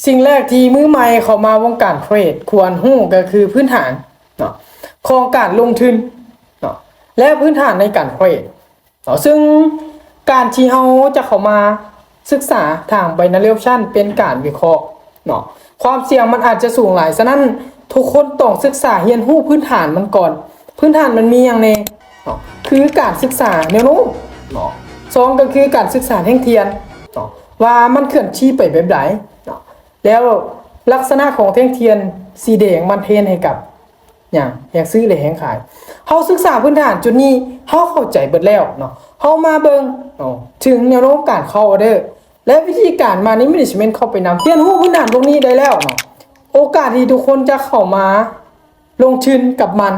ສິ່ງແລກທີ່ມືໃໝ່ເຂົ້າມາວົງການເທຣດຄວນຮູ້ກໍຄືພື້ນຖານເນາະ ຂອງການລົງທຶນເນາະ ແລະ ພື້ນຖານໃນການເທຣດເນາະ. ຊຶ່ງການທີ່ເຮົາຈະເຂົ້າມາສຶກສາທາງ Binary Option ເປັນການວິເຄາະເນາະ ຄວາມສ່ຽງມັນອາດຈະສູງຫຼາຍ. ສະນັ້ນ ທຸກຄົນຕ້ອງສຶກສາຮຽນຮູ້ພື້ນຖານມັນກ່ອນ. ພື້ນຖານມັນມີຫຍັງແດ່ເນາະ? ຄືການສຶກສາແນວໂນ້ມເນາະ. ສອງ ກໍຄືການສຶກສາແທ່ງທຽນເນາະ ວ່າມັນເຄື່ອນທີ່ໄປແບບໃດເນາະ. ແລ້ວລັກສະນະຂອງແທ່ງທຽນສີແດງມັນເທຣນໃຫ້ກັບຫຍັງ? ແຮງຊື້ ແລະ ແຮງຂາຍ. ເຮົາສຶກສາພື້ນຖານຈຸດນີ້ ເຮົາເຂົ້າໃຈເບິດແລ້ວເນາະ. ເຮົາມາເບິ່ງເນາະ ເຖິງແນວໂນ້ມການເຂົ້າອອເດີ ແລະ ວິທີການ Money Management ເຂົ້າໄປນຳ. ຮຽນຮູ້ພື້ນຖານພວກນີ້ໄດ້ແລ້ວເນາະ ໂອກາດທີ່ທຸກຄົນຈະເຂົ້າມາລົງທຶນກັບມັນ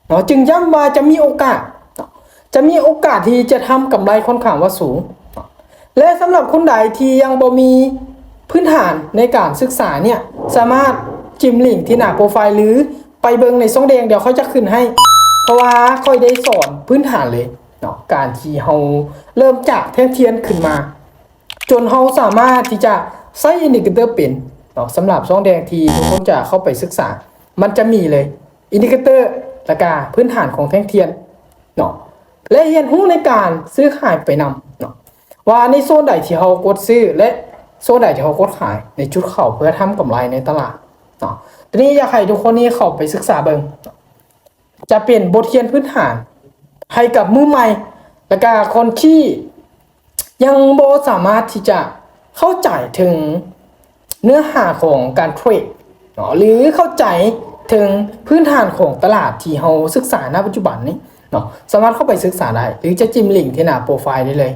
ເນາະ ຈຶ່ງຢ້ຳວ່າຈະມີໂອກາດເນາະ ຈະມີໂອກາດທີ່ຈະທຳກຳໄລຂ້ອນຂ້າງວ່າສູງເນາະ. ແລະ ສຳລັບຄົນໃດທີ່ຍັງບໍ່ມີພື້ນຖານໃນການສຶກສາເນຍ ສາມາດຈິ້ມລິ້ງທີ່ໜ້າໂປຣໄຟລ໌ ຫຼື ໄປເບິ່ງໃນຊ່ອງແດງ ດຽວຂ້ອຍຈະຂຶ້ນໃຫ້ ເພາະວ່າຂ້ອຍໄດ້ສອນພື້ນຖານເລີຍເນາະ ການທີ່ເຮົາເລີ່ມຈາກແທ່ງທຽນຂຶ້ນມາ ຈົນເຮົາສາມາດທີ່ຈະໃຊ້ indicator ເປັນເນາະ. ສຳລັບຊ່ອງແດງທີ່ທຸກຄົນຈະເຂົ້າໄປສຶກສາ ມັນຈະມີເລີຍ indicator ແລ້ວກະພື້ນຖານຂອງແທ່ງທຽນເນາະ ແລະ ຮຽນຮູ້ໃນການຊື້ຂາຍໄປນຳເນາະ ວ່າໃນໂຊນໃດທີ່ເຮົາກົດຊື້ ແລະ ໂຊນໃດທີ່ເຮົາກົດຂາຍ ໃນຈຸດເຂົ້າເພື່ອທຳກຳໄລໃນຕະຫຼາດເນາະ. ທີນີ້ຢາກໃຫ້ທຸກຄົນນີ້ເຂົ້າໄປສຶກສາເບິ່ງ ຈະເປັນບົດຮຽນພື້ນຖານໃຫ້ກັບມືໃໝ່ ແລະກະຄົນທີ່ຍັງບໍ່ສາມາດທີ່ຈະເຂົ້າໃຈເຖິງເນື້ອຫາຂອງການເທຣດເນາະ ຫຼື ເຂົ້າໃຈເຖິງພື້ນຖານຂອງຕະຫຼາດທີ່ເຮົາສຶກສານະປັດຈຸບັນນີ້ເນາະ ສາມາດເຂົ້າໄປສຶກສາໄດ້ ຫຼື ຈະຈິ້ມລິ້ງທີ່ໜ້າໂປຣໄຟລ໌ໄດ້ເລີຍ